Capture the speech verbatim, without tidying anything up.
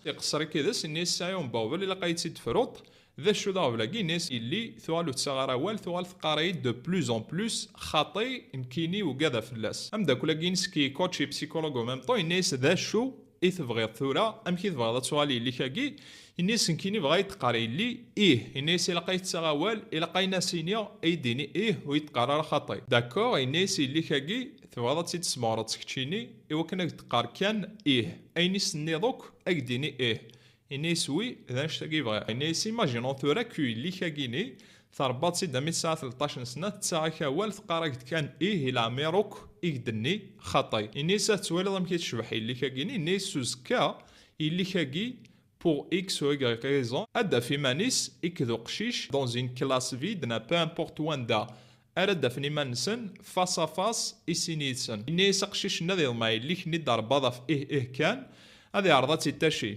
Iqeṣṣer-ik yid-s, ini-as sɛiɣ un bawbel, ilaq ad yi-tt-id-tefruḍ. D acu d aɣbel-agi? Ini-as yelli tuɣal ur tettaɣ ara awal, tuɣal teqqar-iyi-d de plus en plus xaṭi, nekkini uggadeɣ fell-as. Ameddakel-agi-ines qui est coach et psychologue en même temps, ini-as d acu i tebɣiḍ tura? Amek i tebɣiḍ ad tuɣal yelli-k-agi? Ini-as nekkini bɣiɣ ad yi-d-teqqar yelli ih. Ini-as ilaq ad yi-tettaɣ awal, ilaq ad as-iniɣ ad yi-d-tini ih, ur yi-d-teqqar ara xaṭi. D'accord, ini-as yelli-k-agi tebɣiḍ ad tt-id-tesmeɣreḍ s keččini i wakken ad k-d-teqqar kan ih. Ayen i s-tenniḍ akk ad k-d-tini ih. Ini-as wi, d annect-agi i bɣiɣ. Ini-as imaginons tura que yelli-k-agi-ni, trebbaḍ-tt-id armi tesɛa tleṭṭac n sna, tettaɣ-ak awal, teqqar-ak-d kan ih i leɛmir akk i k-d-tenni xaṭi. Ini-as ad twaliḍ amek i tecbeḥ yelli-k-agi-ni. Ini-as s uzekka yelli-k-agi, pour X ou Y raison, ad d-taf iman-is ikk d uqcic dans une classe vide, neɣ peu importe wanda ara d-afen iman-nsen face à face i sin yid-sen. Ini-as aqcic-nni ad yeḍmeɛ yelli-k-nni d-trebbaḍ ɣef ih ih kan, ad yeɛreḍ ad tt-ittaci.